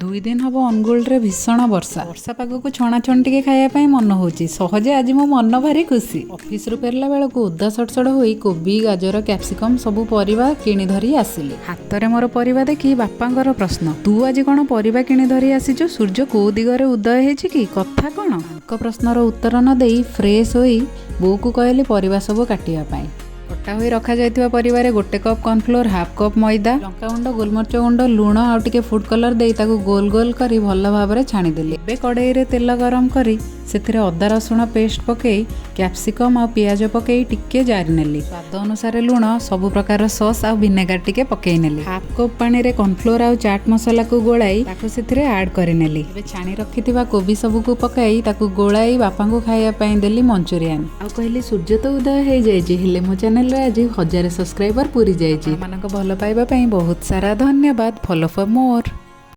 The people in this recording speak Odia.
2 ଦିନ ହବ ଅନୁଗୁଳରେ ଭୀଷଣ ବର୍ଷା। ବର୍ଷା ପାଗକୁ ଛଣାଛଣି ଟିକେ ଖାଇବା ପାଇଁ ମନ ହଉଛି। ସହଜେ ଆଜି ମୋ ମନ ଭାରି ଖୁସି। ଅଫିସରୁ ଫେରିଲା ବେଳକୁ ଓଦା ସଡ଼ସଡ଼ ହୋଇ କୋବି, ଗାଜର, କ୍ୟାପ୍ସିକମ୍ ସବୁ ପରିବା କିଣି ଧରି ଆସିଲି। ହାତରେ ମୋର ପରିବା ଦେଖି ବାପାଙ୍କର ପ୍ରଶ୍ନ, "ତୁ ଆଜି କ'ଣ ପରିବା କିଣି ଧରି ଆସିଛୁ? ସୂର୍ଯ୍ୟ କୋଉ ଦିଗରେ ଉଦୟ ହେଇଛି କି? କଥା କ'ଣ?" ତାଙ୍କ ପ୍ରଶ୍ନର ଉତ୍ତର ନ ଦେଇ ଫ୍ରେଶ୍ ହୋଇ ବୋଉକୁ କହିଲି ପରିବା ସବୁ କାଟିବା ପାଇଁ। କଟା ହୋଇ ରଖାଯାଇଥିବା ପରିବାରେ 1 କପ୍ କର୍ଣ୍ଣଫ୍ଲୋର, ହାଫ୍ କପ୍ ମଇଦା, ଲଙ୍କାଗୁଣ୍ଡ, ଗୋଲମରିଚ ଗୁଣ୍ଡ, ଲୁଣ ଆଉ ଟିକେ ଫୁଡ୍ କଲର୍ ଦେଇ ତାକୁ ଗୋଲ ଗୋଲ କରି ଭଲ ଭାବରେ ଛାଣିଦେଲି। ଏବେ କଡ଼େଇରେ ତେଲ ଗରମ କରି ସେଥିରେ ଅଦା ରସୁଣ ପେଷ୍ଟ ପକାଇ, କ୍ୟାପ୍ସିକମ୍ ଆଉ ପିଆଜ ପକାଇ ଟିକେ ଜାରି ନେଲି। ସ୍ୱାଦ ଅନୁସାରେ ଲୁଣ, ସବୁ ପ୍ରକାର ସସ୍ ଆଉ ଭିନେଗାର ଟିକେ ପକାଇ ନେଲି। ହାଫ୍ କପ୍ ପାଣିରେ କର୍ଣ୍ଣଫ୍ଲୋର ଆଉ ଚାଟ୍ ମସଲାକୁ ଗୋଳାଇ ତାକୁ ସେଥିରେ ଆଡ୍ କରିନେଲି। ଏବେ ଛାଣି ରଖିଥିବା କୋବି ସବୁକୁ ପକାଇ ତାକୁ ଗୋଳାଇ ବାପାଙ୍କୁ ଖାଇବା ପାଇଁ ଦେଲି ମଞ୍ଚୁରିଆନ। ଆଉ କହିଲି, ସୂର୍ଯ୍ୟ ତ ଉଦୟ ହେଇଯାଇଛି, ହେଲେ ମୋ ଚ୍ୟାନେଲରେ ଆଜି 1000 ସବସ୍କ୍ରାଇବର ପୁରି ଯାଇଛି। ମାନଙ୍କ ଭଲ ପାଇବା ପାଇଁ ବହୁତ ସାରା ଧନ୍ୟବାଦ। Follow for more.